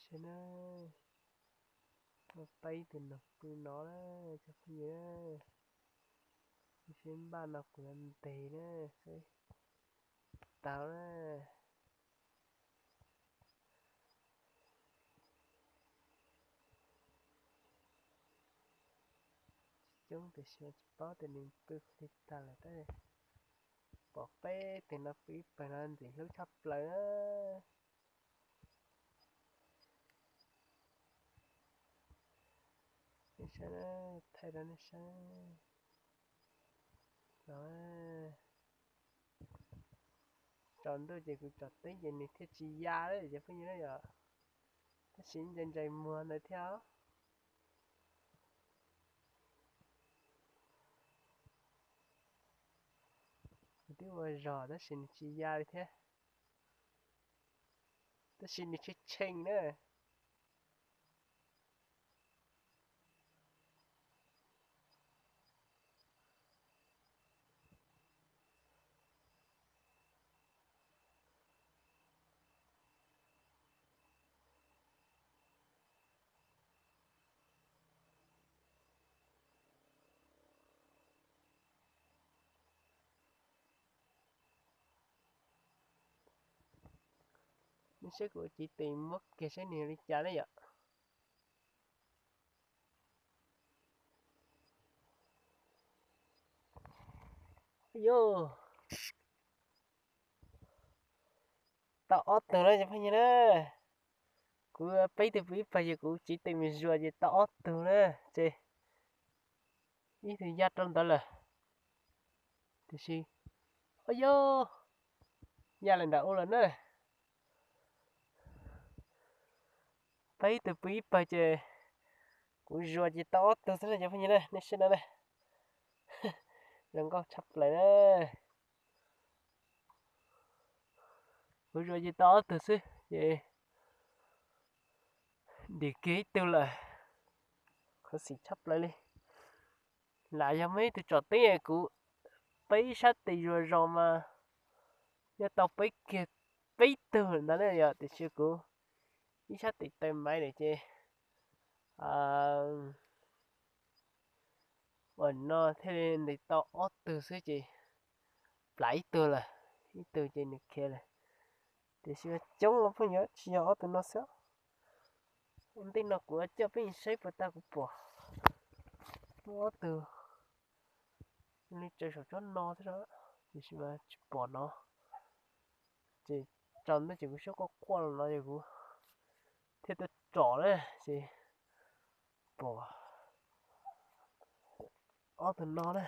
Saib na, peb tus no pw no na, cov phooj ywg na. Saib npaj no kuv yuav ntes na, saib tau na. Coob tiam sis tsis paub tias nws pw puas li tag lawm tab. Pom peb tus no pw ib pawg no ntxim hlub tshaj plaws na. Nej saib, thaij rau nej saib no. Tsaus ntuj ces kuv tsom teeb ces nws thiaj tsis ya li cov phooj ywg na yom. Tab sis ntsais ntsais muag ntawd thiab os. Kuv twb ua zog tab sis nws tsis ya li thiab. Tab sis nws tshee tshee na. Nej saib kuv ua civ tes muab kiag saib nws li cas na yom. Yog tau ob tug na cov phooj ywg na. Kuv peb tug pw ib pawg ces kuv civ tes mus zuas ces tau ob tug na. Ces ib tug ya rau ntawd lawm. Tiam sis, o yog, ya lawm nram ub lawm na. Peb tug pw ib pawg ces kuv zuas ces tau ob tug xwb na cov phooj ywg na, nej saib no na. Zoo nkauj tshaj plaws na. Kuv zuas ces tau ob tug xwb ces dim kiag ib tug lawm. Khuv xim tshaj plaws li. Lam yog muaj ib tug tsom teeb kuv peb ib sab tes zuas zos mas yuav tau peb kiag peb tug ntawd na yom, tiam sis kuv ib sab tes taw maiv lawm ces ua no thiaj li ntes tau ob tug xwb ces plam ib tug lawm, ib tug ces nws khiav lawm. Tiam sis coob los phooj ywg, tsis yog ob tug no xwb. Ua ntej no kuv coj peb saib puas tau, kuv pom muaj ob tug li tsaws saum tsob no thiab, tiam sis mas tsis pom no. Ces tsaus ntuj ces kuv sab quaj quaj los no ces kuv thiaj tuaj tsom na ces pom ob tug no na.